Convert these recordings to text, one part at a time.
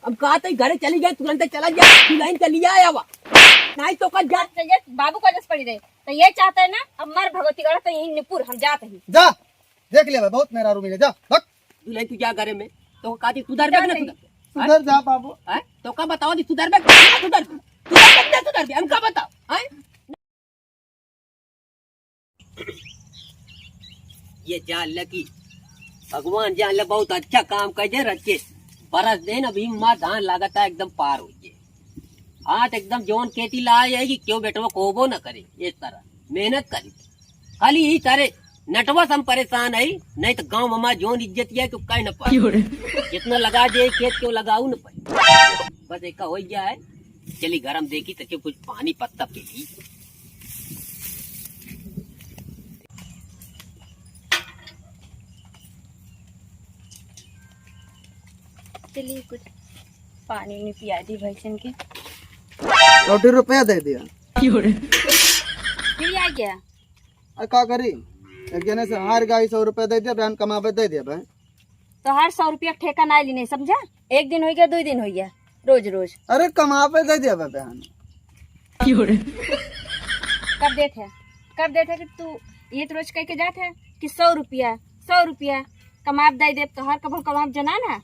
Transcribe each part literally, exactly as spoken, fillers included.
हम कहा तो घरे चली गए, तुरंत चला गया, दुल्हन के लिया आवा। नहीं तो का जा। तो ये बाबू का जस पड़ी रहे, तो ये चाहता है ना, अब मर भगवती गढ़ तो यहीं निपुर, हम जाते ही। जा, देख ले भाई, बहुत मेहरारू मिले, जा, भग। दुल्हन तू जा घरे में, तो का दी सुधर बे ना सुधर? सुधर जा बाबू। हैं? तो का बताओ दी सुधर बे, सुधर बे, सुधर बे, सुधर बे, हम का बताओ, हैं? ये जान ले कि भगवान जान ले, बहुत अच्छा काम कर दे रखे। बरस दिन अभी माँ धान लागत है, एकदम पार हो गए। हाथ एकदम जौन खेती लाए है कि क्यों बेटवा कोबो न करे, इस तरह मेहनत करी। खाली यही सारे नटवा से हम परेशान है, नहीं तो गाँव में हमार जौन इज्जत है तो कह न पाए। क्यों रे? जितना लगा दे खेत क्यों लगाऊ न पाए। बस एक हो गया है, चली घर हम देखी तो कुछ पानी पत्ता पी ली। चलिए कुछ पानी नहीं पिया दी भैंसन के। लौटी रुपया दे दिया। फिर आ गया। अरे का करी, एक जने से हार गई, सौ रुपया दे दिया, बहन कमावे दे दिया भाई। तो हर सौ रुपया ठेका ना ली नहीं समझा, एक दिन हो गया, दो दिन हो गया, रोज रोज। अरे कमावे दे दिया बहन। कब देत है, कब देत है कि तू ये तो रोज कह के जात है कि सौ रुपया, सौ रुपया कमाब दे देब, तो हर कब कमाब जना ना।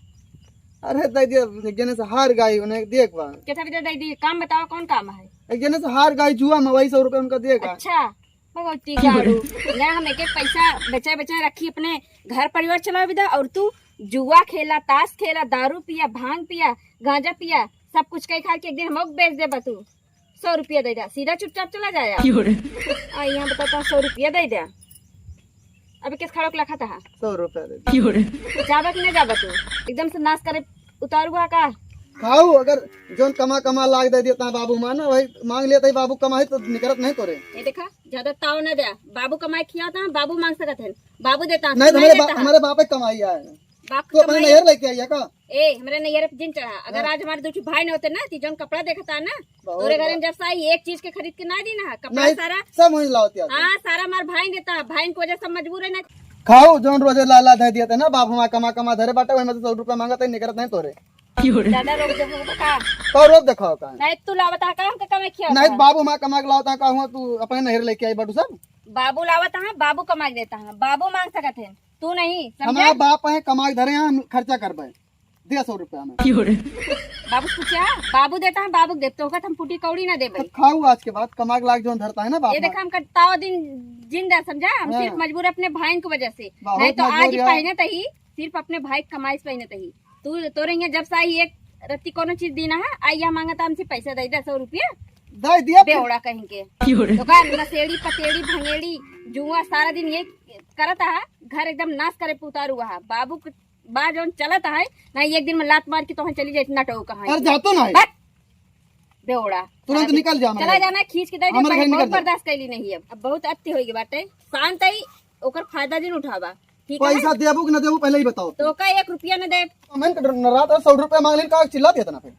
अरे दे दिया, एक जने से हार गई, उन्हें देख बा। कितना रुपया दे दी, काम बताओ कौन काम है? एक जने से हार गई जुआ में, वही सौ रुपया उनका देगा। अच्छा, भगवती गाड़ू। ना हम एक एक पैसा बचा बचा रखी अपने घर परिवार चलावे दा, और तू जुआ खेला, ताश खेला, दारू पिया, भांग पिया, गांजा पिया, सब कुछ कई खा के एक दिन हमको बेच देबा तू। सौ रुपया दे दा, सीधा चुपचाप चला जाया। आ यहाँ बताता सौ रुपया दे दा। अबे किस खड़क लखा था? सौ रुपया दे दा। जाबा कि नहीं जाबा तू? एकदम से नाश करे उतारू हुआ का? खाऊ, अगर जोन कमा कमा लाग दे दिया ता बाबू माँ ना, वही मांग लिया ता बाबू कमाई तो निकरत नहीं तोरे। ये देखा, ज्यादा ताव ना दे। बाबू कमाई खिया था, बाबू मांग सकत है, बाबू देता, नहीं तो मैं हमारे बा-, देता। हमारे बाप की कमाई है। बाप तू अपने कमाई। नैहर लेके आई है का? ए, हमारे नैहर पे जिन चढ़ा। अगर हाँ। आज हमारे दो ठो भाई न होते ना, ती जोन कपड़ा देखता ना, बहुत तोरे घर में बात। जब साई एक चीज के खरीद के ना दी ना, कपड़ा नहीं, सारा। सब वहीं लाओ त्यार। हाँ, सारा हमार भाई देता, भाई की वजह से मजबूर है ना। खाऊ, जोन रोजे लाला दे दिया था ना, बाप हमारा कमा कमा धरे बाटे, वही में से सौ रुपया मांगत है, निकरत नहीं तोरे। ज्यादा रोक दे का? तो रोक देखाओ का? नहीं, तू लावत है का, हमके कमाई खिया नहीं, था? बाबू हमारा कमा के लावत है का, हुआ तू अपने नैहर लेके आई बाटू सब? बाबू लावत है, बाबू कमा के देता है, बाबू मांग सकत है, तू नहीं, समझा? हमारा बाप है, कमा के धरे हैं, हम खर्चा करबे, दे सौ रुपया में। बाबू से पूछा, बाबू देता है, बाबू के देते, ओकर हम फूटी कौड़ी ना देबे। तो खाऊ आज के बाद, कमा के लाग जोन धरता है ना बाप ये हमारा। देखा, हम कटताओ दिन जिंदा, समझा? हम हाँ। सिर्फ मजबूर अपने भाई की वजह से, बहुत नहीं तो आज मजबूर ही है। पहने तही, सिर्फ अपने भाई की कमाई से पहने तही। तू, तोरे यहाँ जब से आई एक रत्ती कोनो चीज दी ना है, आई यहाँ मांगता हमसे पैसा दे दे, सौ रुपया। दे दिया फिर। बेवड़ा कहीं के। दुकान, नशेड़ी, पतेड़ी, भंगेड़ी, जुआ, सारा दिन ये करता है, घर एकदम नाश करे पुतारू है। बाबू के बा जौन चलत है, ना एक दिन में लात मार के तोहन चली जाए, इतना टोक कहाँ अरे है। जातो ना है। बट बेवड़ा। तुरंत निकल जा हमारे चला घर। जाना, खींच के दे दे, हमारे घर बहुत निकल जा। बर्दाश्त कैली नहीं अब। अब बहुत अति होई बाटे। शांत आई, ओकर फायदा जिन उठावा। ठीक है? पैसा देबू कि ना देबू, पहले ही बताओ। तो का एक रुपया न दे। मैंने तो न रात सौ रुपया मांग लेन, का चिल्ला देता ना फिर।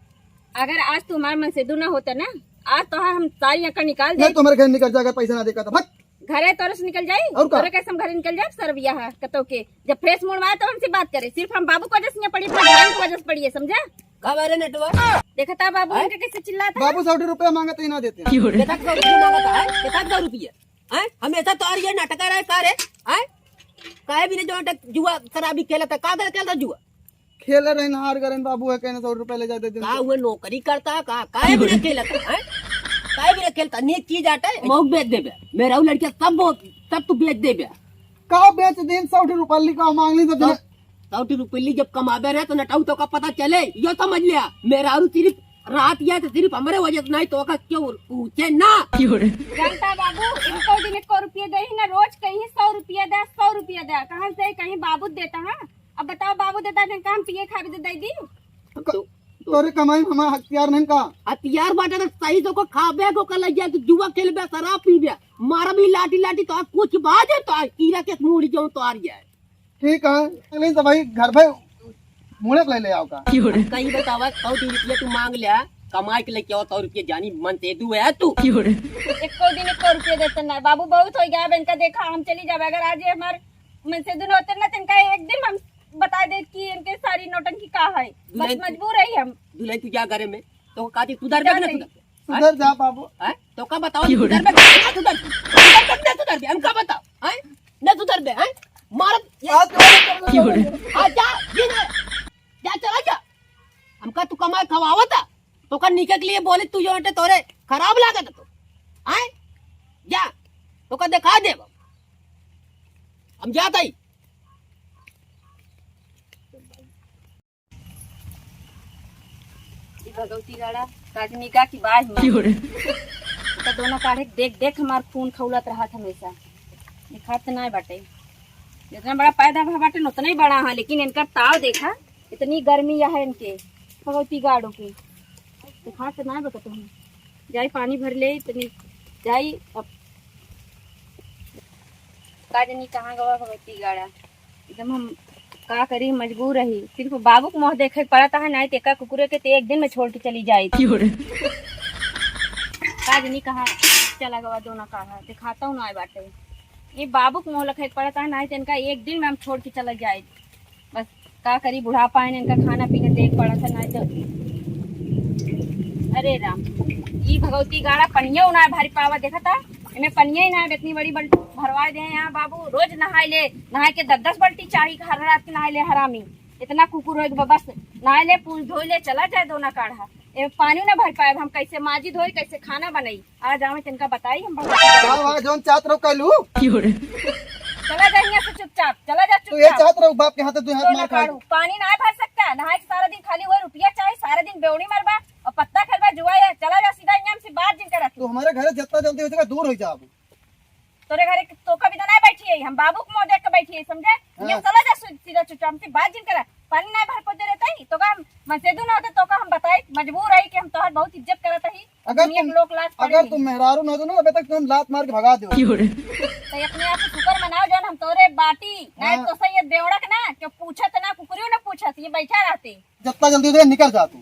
अगर आज तू हमारे मन से दूर ना होता ना, आज तो हम सारी अकड़ निकाल दे। नहीं, तुम्हारे घर निकल जा, अगर पैसा ना देगा तो भाग। घरे तोरे से निकल जाई? और का? तोरे कैसे हम घरे निकल जाए, सरबिया है, कतो के। जब fresh mood में आए, तो हमसे बात करे। सिर्फ हम बाबू की वजह से यहाँ पड़ी, अपने भाई की वजह से पड़ी है, समझा? का बारे नेटवा? देखा था बाबू हैं? इनके कैसे चिल्लाता है? बाबू सौ रुपया मांगते ही ना देते हैं। देखा तो सौ रुपया मांगता है, देखा तो सौ रुपया। हैं? हमेशा तो और ये नाटक रहे, का रे? हैं? काहे भी नहीं जो नाटक जुआ शराबी खेलता, का गलत खेलता जुआ? खेले रहे, हार गए बाबू, है कहने सौ रुपया ले जाते दिन का के। हुए नौकरी करता, का, काहे भी नहीं खेलता, हैं? काहे भी नहीं खेलता, नीक चीज आटे, मऊ बेच देबे। मेरा लड़किया सब बहुत, सब तू बेच देबे। का बेच दिन, सौ रुपया लिखा मांग ली तो दिन। सौ रुपया जब कमाबे रहे तो नटाऊ तो का पता चले, यो समझ लिया। मेरा सिर्फ रात या तो सिर्फ हमरे वजह से नहीं तो का क्यों पूछे ना। जानता बाबू, इनको दिन को रुपये दे ही ना, रोज कहीं सौ रुपया दे, सौ रुपया दे, कहाँ से कहीं बाबू देता है? अब बताओ, बाबू देता है, काम पिए खाबे तो दे दी। तो, तोरे कमाई में हमारा हथियार नहीं का? हथियार बाटे तो सही से को खाबे, को कर लग जाए, तू जुआ खेलबे, शराब पीबे, मारबी लाठी लाठी, तो कुछ बाजे तो कीड़ा के मूड़ी जो तो आ रही है। ठीक है, लेकिन तो भाई घर पे मुड़क ले ले आओ का। कहीं बतावा, सौ रुपया तू मांग लिया, कमाई के लेके आओ, सौ रुपया जानी मन से दू है तू। एको दिन एको रुपया देते ना बाबू, बहुत हो गया, अब इनका देखा, हम चली जावे। अगर आज ये हमार मन से दुन होते ना, तो इनका एक दिन हम बता दे कि इनके सारी नौटंकी का है। बस दुल्हन मजबूर है हम। दुलहिन तू जा घरे में। तो का थी, सुधर बे कि ना सुधर बे? सुधर जा बाबू। हैं? तो का बताओ, सुधर बे कि ना सुधर बे? सुधर बे कि ना सुधर बे? हमका बताओ, हैं? ना सुधर बे, हैं? मारत ये आज तो आ जा, ये ना। जा, चला जा। हमका तू कमाए खवावता, तो का निके के लिए बोली तू जो हटे तोरे खराब लागत तो। हैं? जा, तो का देखा दे। हम जात हई। ई भगवती गाड़ा, काजनी का की बाही। तो दोनों काढ़े देख देख हमार खून खौलत रहत हमेशा। दिखात नाय बाटे। जितना बड़ा पैदा भा बाटे, उतना ही बड़ा है, लेकिन इनका ताव देखा, इतनी गर्मी है इनके, भगवती गाड़ो के। दिखात नाय बा कतहूँ। जाई पानी भर ले, इतनी जाई अब। काजनी कहाँ गवा भगवती गाड़ा? एकदम हम का करी, मजबूर रही। सिर्फ बाबू के मुँह देखे के पड़त है, नाहीं तो एका कुकुरे के तो एक दिन में छोड़ के चली जाई। काजनी कहाँ चला गवा, दोनों काढ़ा, दिखाता हूँ ना बाटे। ये बाबू के मुँह देखे के पड़त है, नाहीं तो इनका एक दिन में हम छोड़ के चला जाई। बस का करी, बुढ़ापा है, इनका खाना पीना देख पड़त है, नाहीं तो। अरे राम, ई भगवती गाड़ा पनिया उना भर पावा, देखा था, इनमें पनिया ही ना है, इतनी बड़ी बल्टी भरवा दे हैं यहाँ बाबू, रोज नहाए ले, नहाए के दस दस बल्टी चाही, हर रात के नहाए ले हरामी, इतना कुकुर हो गया, बस नहाए ले, पूछ धोए ले, चला जाए दोना काढ़ा, ए पानी ना भर पाए, हम कैसे माजी धोई, कैसे खाना बनाई? आ जाओ, तिनका बताई हम भगवान। का हुआ, जौन चाहत रहो कह लू? चला जा यहाँ से चुपचाप, चला जा तू ये चुपचाप। चाहत रहो बाप के हाथ से दो हाथ तो मार ना खाए। काढ़ू, पानी ना भर सकता, नहाए के सारा दिन खाली हुए रुपया चाहे, सारा दिन बेवड़ी मरबा और पत्ता खेलबा, जुआ या, चला जा सीधा यहाँ से बात जिन करत। तू हमारे घर जितना जल्दी हो सके दूर हो जाओ। तोरे घरे के तोका भी तो ना बैठी है, हम बाबू के मुँह देख के बैठी है, समझे? हाँ। यहाँ चला जा सु-, सीधा चुपचाप, हमसे बात जिन करा। पानी ना भर को दे रहता ही, तो का हम मनसेदू ना होते, तो का हम बताई, मजबूर है कि हम तोहर बहुत इज्जत करत ही। अगर दुनिया तुम, के लोग लाज अगर पड़े तुम मेहरारू ना हो तो ना, अबे तक तुम लात मार के भगा दो। तो अपने आप से शुक्र मनाओ जौन हम तोरे बाटी, नहीं हाँ। तो सही ये बेवड़क ना, क्यों पूछत ना, कुकुरियों ना पूछत, ये बैठा रहते। जितना जल्दी हो सके निकल जा तू।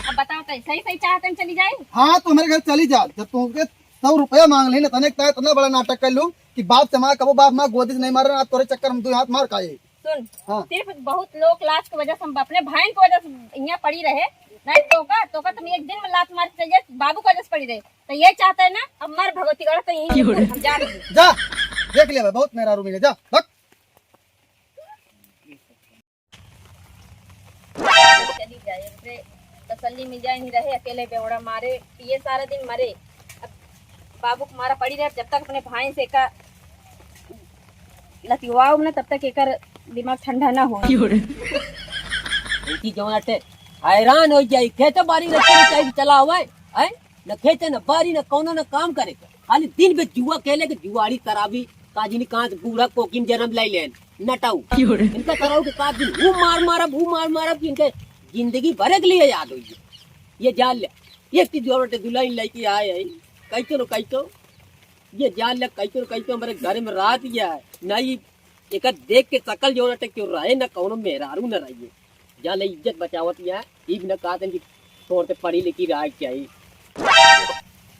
अब बताओ तो सही सही चाहते हम चली जाए? हाँ, तू हमारे घर चली जा, जब तुमके सौ रुपया मांग ली ना, तने इतना, इतना बड़ा नाटक कर लूँ कि बाप से माँ कबो बाप माँ गोदी से नहीं मारे, आज तोरे चक्कर हम दो हाथ मार खाए। सुन, हाँ। सिर्फ बहुत लोग लाज की वजह से हम अपने भाई की वजह से यहाँ पड़ी रहे, नहीं तो का, तो का तुम एक दिन में लात मार के चल जाए, बाबू की वजह से पड़ी रहे। तो ये चाहता है ना, अब मर भगवती गढ़ तो यहीं क्यों रे? हम जा रहे हैं। जा, देख ले भाई, बहुत मेहरारू मिले, जा, भग। चली जाए, एकरे तसल्ली मिल जाए, नहीं रहे अकेले बेवड़ा मारे, पिए सारा दिन मरे। अब बाबू के मारा पड़ी रहे, जब तक अपने भाई से का लतिवाओ ना, तब तक एकर दिमाग ठंडा ना हो। क्यों रे? इनकी जौन अटे हैरान हो जाई, खेत बारी रखे चाहिए चला हुआ है, हैं? न खेते, न बारी, न कौनो, न काम करे के। खाली दिन भर जुआ खेले के, जुआड़ी कराबी, काजनी कहाँ से बूढ़ा कोकी में जन्म ले लेन, नटाऊ। क्यों रे? इनका कराऊ के का दिन, हूँ मार मारब, हूँ मार मारब कि इनके जिंदगी भर के लिए याद होई। ये जान ले, एक चीज और दुल्हन लेके आए हैं, कैसे लो कैसे, ये जान ले कैसे लो कैसे हमारे घर में रात गया है, नहीं एकर देख के सकल जो ना क्यों रहे, ना कौनो मेहरारू ना रहिए। जा ले इज्जत बचावत या, ई भी ना कहत कि तोर ते पढ़ी लिखी रहा के चाहिए।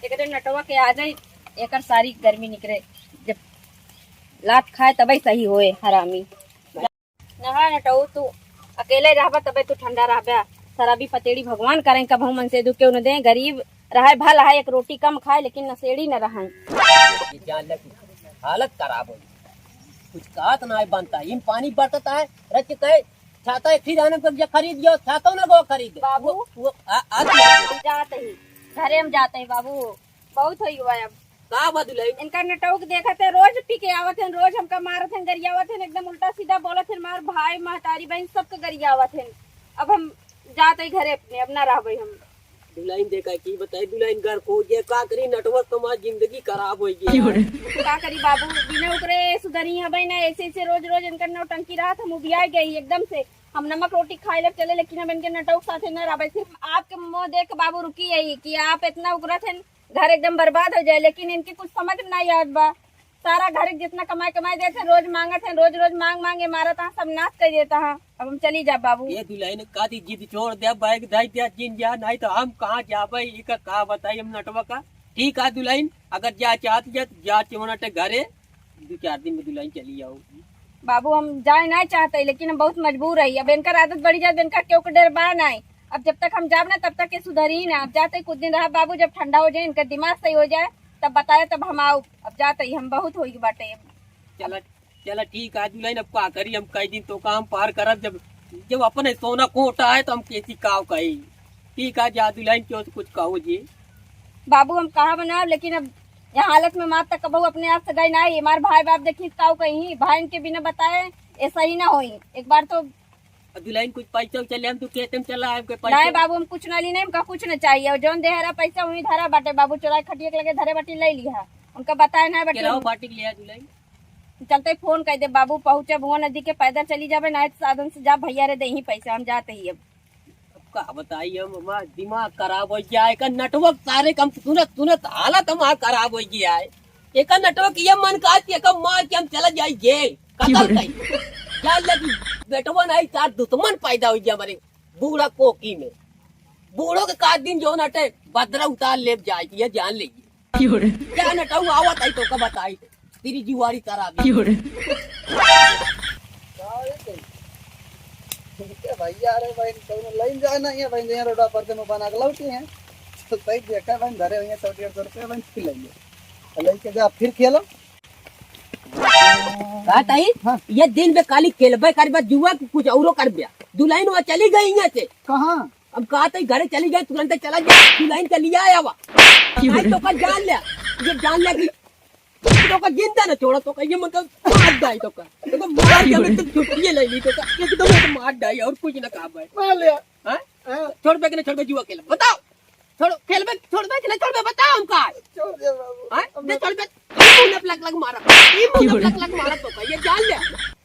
एकरे नटवा के आ जाए, एकर सारी गर्मी निकले। जब लात खाए तबे सही होए हरामी। नहा नटऊ तू अकेले रहबा तबे तू ठंडा रहबा। शराबी पतेड़ी भगवान करें कबहू मन से दुखे उन दे। गरीब रहे भल है, एक रोटी कम खाए लेकिन नशेड़ी न रहे। ये जान ले कि हालत खराब हो, कुछ कहत ना बनता। इन पानी बरसता है, रच के छाता एक ही दाना पर जे खरीद गयो, छाता ना गो खरीद। बाबू, वो, वो, आ, आ, हम जात ही, घरे हम जात ही बाबू, बहुत होई हुआ अब। का बा दुलहिन? इनका नटौक देखत है, रोज पी के आवत है, रोज हमका मारत है, गरियावत है, एकदम उल्टा सीधा बोलत है, मार भाई, महतारी, बहन सबके गरियावत है। अब हम जात ही घरे अपने, अब ना रहबे हम। दुलहिन देखा की बताई, दुलहिन घर को ये का करी, नटवर तो हमार जिंदगी खराब हो गई है। का करी बाबू, बिना ओकरे सुधरी हबे ना, ऐसे ऐसे रोज रोज इनकर नौटंकी रहत, हम उबिया गई एकदम से। हम नमक रोटी खाए लब चले, लेकिन हम इनके नटौक साथे ना रहबे। सिर्फ आपके मुंह देख के बाबू रुकी यही कि आप इतना उगरत हैं, घर एकदम बर्बाद हो जाए, लेकिन इनके कुछ समझ में नहीं आवत बा। सारा घर के जितना कमाई कमाई देत हैं, रोज मांगत हैं, रोज रोज मांग मांग के मारत हैं, सब नाश कर देता है। अब हम चली जा बाबू। ये दुलहिन का दी जिद छोड़ दे, बैग धई दे, जिन जा, नहीं तो हम कहाँ जाबे, इका का बताई हम नटवा का। ठीक है दुलहिन, अगर जा चाहत जा, तो जा चोनट घरे, दो चार दिन में दुलहिन चली आओ। बाबू, हम जाए नाहीं चाहत ही, लेकिन हम बहुत मजबूर ही। अब इनकर आदत बढ़ी जाए, इनका केहू के डर बा नाहीं। अब जब तक हम जाब ना, तब तक ये सुधरी ही ना। अब जात ही कुछ दिन रहा बाबू, जब ठंडा हो जाए, इनका दिमाग सही हो जाए, तब बताए, तब हम आउब। अब जात ही, हम बहुत होई बाटे। चला, चला ठीक है दुलहिन, अब का करी, हम कई दिन तोका हम पार करब, जब, जब अपने सोना खोटा है तो हम कैसी काव कही। ठीक है जा दुलहिन, केहू से कुछ कहो जी। बाबू, हम कहा बनाओ, लेकिन अब यह हालत में मार तक कबहू अपने आप से गई ना, ये हमार भाई बाप देखी काव कही, भाई इनके बिना बताए ऐसा ही ना होई। एक बार तो अब दुलहिन कुछ पैसा उसा ले हम तू खेते में चला आए, कोई पैसा। नहीं बाबू, हम कुछ ना ली, नहीं, हमका कुछ ना चाहिए। और जौन देहरा पैसा वहीं धरा बाटे बाबू, चोराई खटिया के लगे धरे बाटी, ले लिहा। उनका बताए ना बाटी। केलाओ बाटी के लिहा दुलहिन। चलते फोन कर दे बाबू, पहुँचे भुवन नदी के, पैदल चली जाबे, नहीं तो साधन से जा, भैया रे दे ही पैसा, हम जाते ही अब। अब का बताई हम, हमार दिमाग खराब हो गया है, एकर network सारे कम सुनत सुनत हालत हमार खराब हो गया है। एकर network ये मन का कि एकर मार के हम चला जाई जेल, खत्म करी। जान ले कि बेटवा नहीं, चार दुश्मन पैदा हो गया हमारे बूढ़ा कोकी में। बूढ़ो के का दिन जौन हटे बदरा उतार ले जाए, ये जान लीजिए। क्या नटाऊ आवत है तोका बताई, तेरी जुआरी करा दी। का रे तू? ठीक है भैया, अरे भाई, कौनो लाइन जाए ना है भाई, यहाँ रोडा पर से मुँह बना के लौटे हैं। तो सही देखा भाई, धरे हुए हैं सौ डेढ़ सौ रुपये भाई, फिर लेंगे। तो लेके जा, फिर खेलो। का ताई? हाँ। ये दिन में खाली खेलबे करबे जुआ कि कुछ औरो करबे? दुलहिन वहाँ चली गई यहाँ से। कहाँ? हम कहा तो घरे चली गई, तुरंत चला गया, दुलहिन के लिया आवा। की बोले? नहीं तो का जान ले, ये जान ले कि तो का जिंदा ना छोड़ा, तो का ये मतलब मार डाई, तो का, तो का मार के मैं तो छुट्टी ले ली, तो का एकदम तो मार डाई और कुछ ना कहा भाई। मार लिया। हाँ? हाँ। छोड़ बे कि ना छोड़ बे जुआ खेल, बताओ। छोड़, खेल बे, छोड़ बे कि ना छोड़ बे, बताओ हमका। छोड़ दे बाबू। हाँ? हम दे छोड़ बे, ये मुंह लग लग मारा, ये मुंह लग लग मारा, तो का ये जान ले।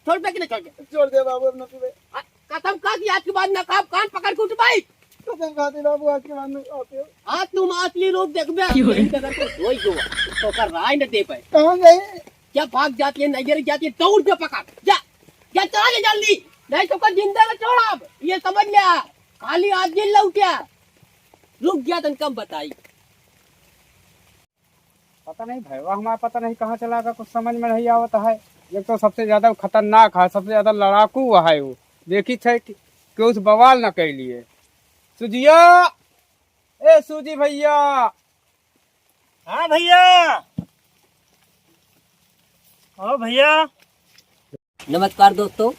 छोड़ बे कि ना छोड़ बे। छोड़ दे बाबू, अब ना पीबे। हाँ? कसम खा कि आज के बाद ना खाब, कान पकड़ के उठ भाई। कसम खाती बाबू, आज के बाद ना खाते हो। आज तुम असली रूप देखबे। की हो रही? अगर कोई धोई गो, तो ओकर राय न दे पाए। कहाँ गई? क्या भाग जाती है, नजर जाती है, दौड़ के पकड़। जा, जा चला जा जल्दी, नहीं तो ओकर जिंदा न छोड़ब, ये समझ ले। खाली आज दिन लौटिया, रुक गया तन कम बताई। पता नहीं भैया हमारा पता नहीं कहाँ चला गया, कुछ समझ में नहीं आवत है। एक तो सबसे ज्यादा वो खतरनाक है, सबसे ज्यादा लड़ाकू वो है वो। देखी छे कि, कि उस बवाल न कैलिए। सुजिया, ए सूजी भैया। हाँ भैया। हाँ भैया। नमस्कार दोस्तों,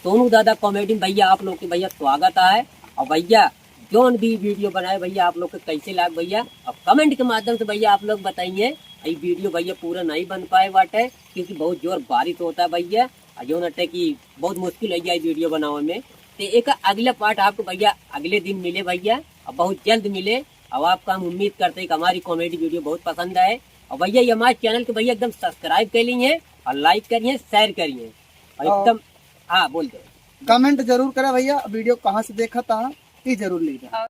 सोनू दादा comedy में भैया आप लोग के भैया स्वागत है। और भैया जौन भी video बनाए भैया आप लोग के कैसे लाग भैया, और comment के माध्यम से भैया आप लोग बताइए। ये video भैया पूरा नहीं बन पाए बाटे क्योंकि बहुत जोर बारिश होता है भैया, और जौन हटे कि बहुत मुश्किल हो गया video बनावे में। तो एक अगला part आपको भैया अगले दिन मिले भैया, और बहुत जल्द मिले। और आपका हम उम्मीद करते हैं कि हमारी comedy video बहुत पसंद आए। और भैया ये हमारे channel के भैया एकदम subscribe कर लीजिए और like करिए, share करिए। और और एकदम, हाँ, बोल दो। Comment जरूर करा भैया, video कहाँ से देखा था, ये जरूर लिखा।